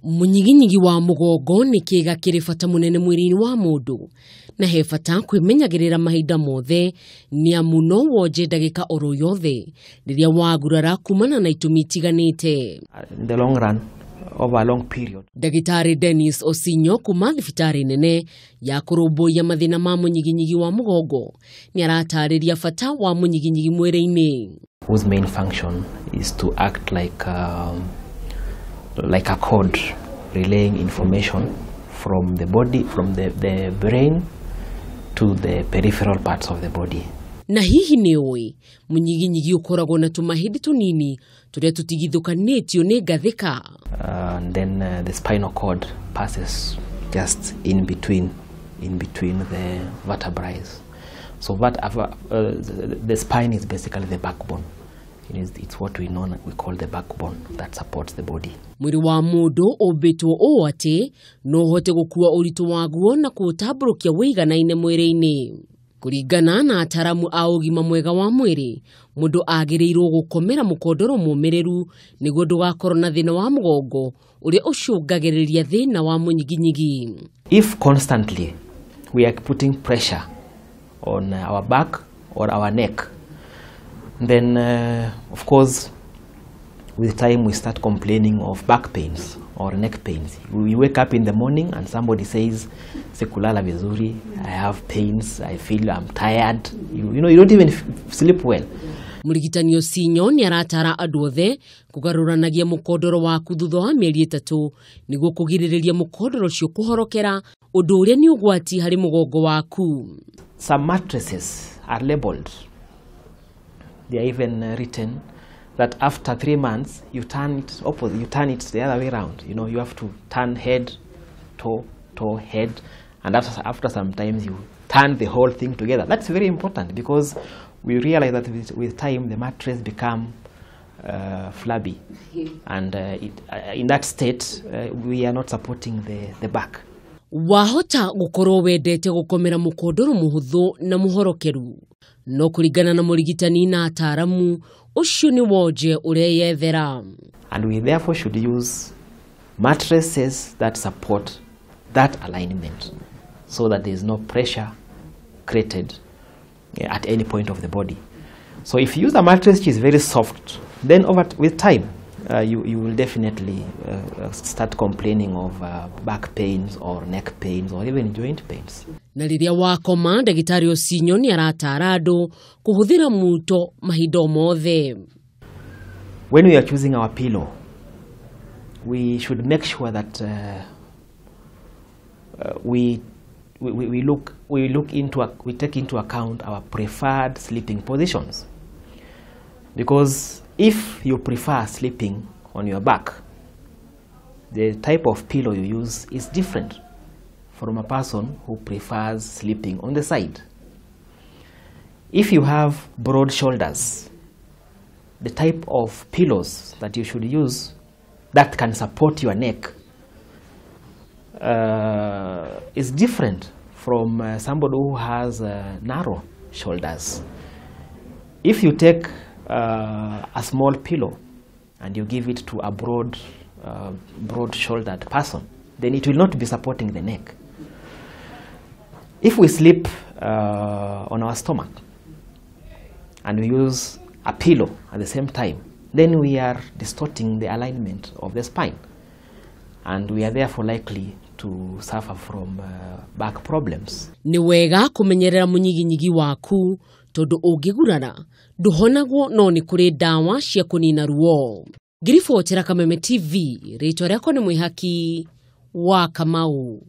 Mũnyiginyigi wa mũgongo nĩ kĩĩga kĩrĩ bata mũnene mwĩrĩ-inĩ wa mũndũ, na he bata kwĩmenyagĩrĩra mahinda mothe nĩ amu no wonje ndagĩka oro yothe rĩrĩa wagurara kumana na itũmi itiganĩte. In the long run, over a long period. Ndagĩtarĩ Dennis Osinyo kuma thibitarĩ nene ya kũrũmbũiya mathĩna ma mũnyiginyigi wa mũgongo nĩ aratarĩria bata wa mũnyiginyigi mwĩrĩ-inĩ. Whose main function is to act like a code relaying information from the body, from the brain to the peripheral parts of the body. Na hihi nĩ ũĩ mũnyiginyigi ũkoragwo na tũmahĩndĩ tũnini tũrĩa tũtigithũkanĩtio nĩ ngathĩka. And then the spinal cord passes just in between the vertebrae. So that the spine is basically the backbone. It's what we call the backbone that supports the body. Mwĩrĩ wa mũndũ ũmbĩtwo ũũ atĩ no ũhote gũkua ũritũ waguo na kũũtambũrũkia wĩiganaine mwĩrĩ-inĩ. Kũringana na ataramu a ũgima mwega wa mwĩrĩ, mũndũ agĩrĩirwo gũkomera mũkondoro mũmĩrĩru nĩguo ndũgakorwo na thĩna wa mũgongo ũrĩa ũcũngagĩrĩria thĩna wa mũnyiginyigi. If constantly we are putting pressure on our back or our neck, then of course with time we start complaining of back pains or neck pains. We wake up in the morning and somebody says, "Sikulala vizuri, I have pains, I feel I'm tired." You don't even sleep well. Mũrigitani Osinyo nĩ aratara andũ othe kũgarũranagia mũkondoro waku thutha wa mĩeri 3 nĩguo kũgirĩrĩria mũkondoro ũcio kũhorokera, ũndũ ũrĩa nĩ ũgwati harĩ mũgongo waku. Some mattresses are labeled. They are even written that after 3 months you turn it opposite, you turn it the other way round. You have to turn head, toe, toe, head, and after some times you turn the whole thing together. That's very important because we realize that with time the mattress become flabby, and in that state we are not supporting the back. Wahota gũkorwo wendete gũkomera mũkondoro mũhũthũ na mũhorokeru, no kũringana na mũrigitani na ataramu ũcio nĩ wonje ũreyethera. And we therefore should use mattresses that support that alignment so that there is no pressure created at any point of the body. So if you use a mattress which is very soft, then with time you will definitely start complaining of back pains or neck pains or even joint pains. Na rĩrĩa wakoma, ndagĩtarĩ Osinyo nĩ aratara andũ kũhũthĩra muto mahinda o mothe. When we are choosing our pillow, we should make sure that we take into account our preferred sleeping positions. Because if you prefer sleeping on your back, the type of pillow you use is different from a person who prefers sleeping on the side. If you have broad shoulders, the type of pillows that you should use that can support your neck is different from somebody who has narrow shoulders. If you take a small pillow and you give it to a broad-shouldered person, then it will not be supporting the neck. If we sleep on our stomach and we use a pillow at the same time, then we are distorting the alignment of the spine, and we are therefore likely to suffer from back problems. Nĩ wega kũmenyerera mũnyiginyigi waku tondũ ũngĩgurara ndũhonagwo, no nĩ kũrĩ ndawa cia kũnina ruo. Ngĩribotera Kameme TV, rĩtwa rĩakwa nĩ Mwĩhaki wa Kamau.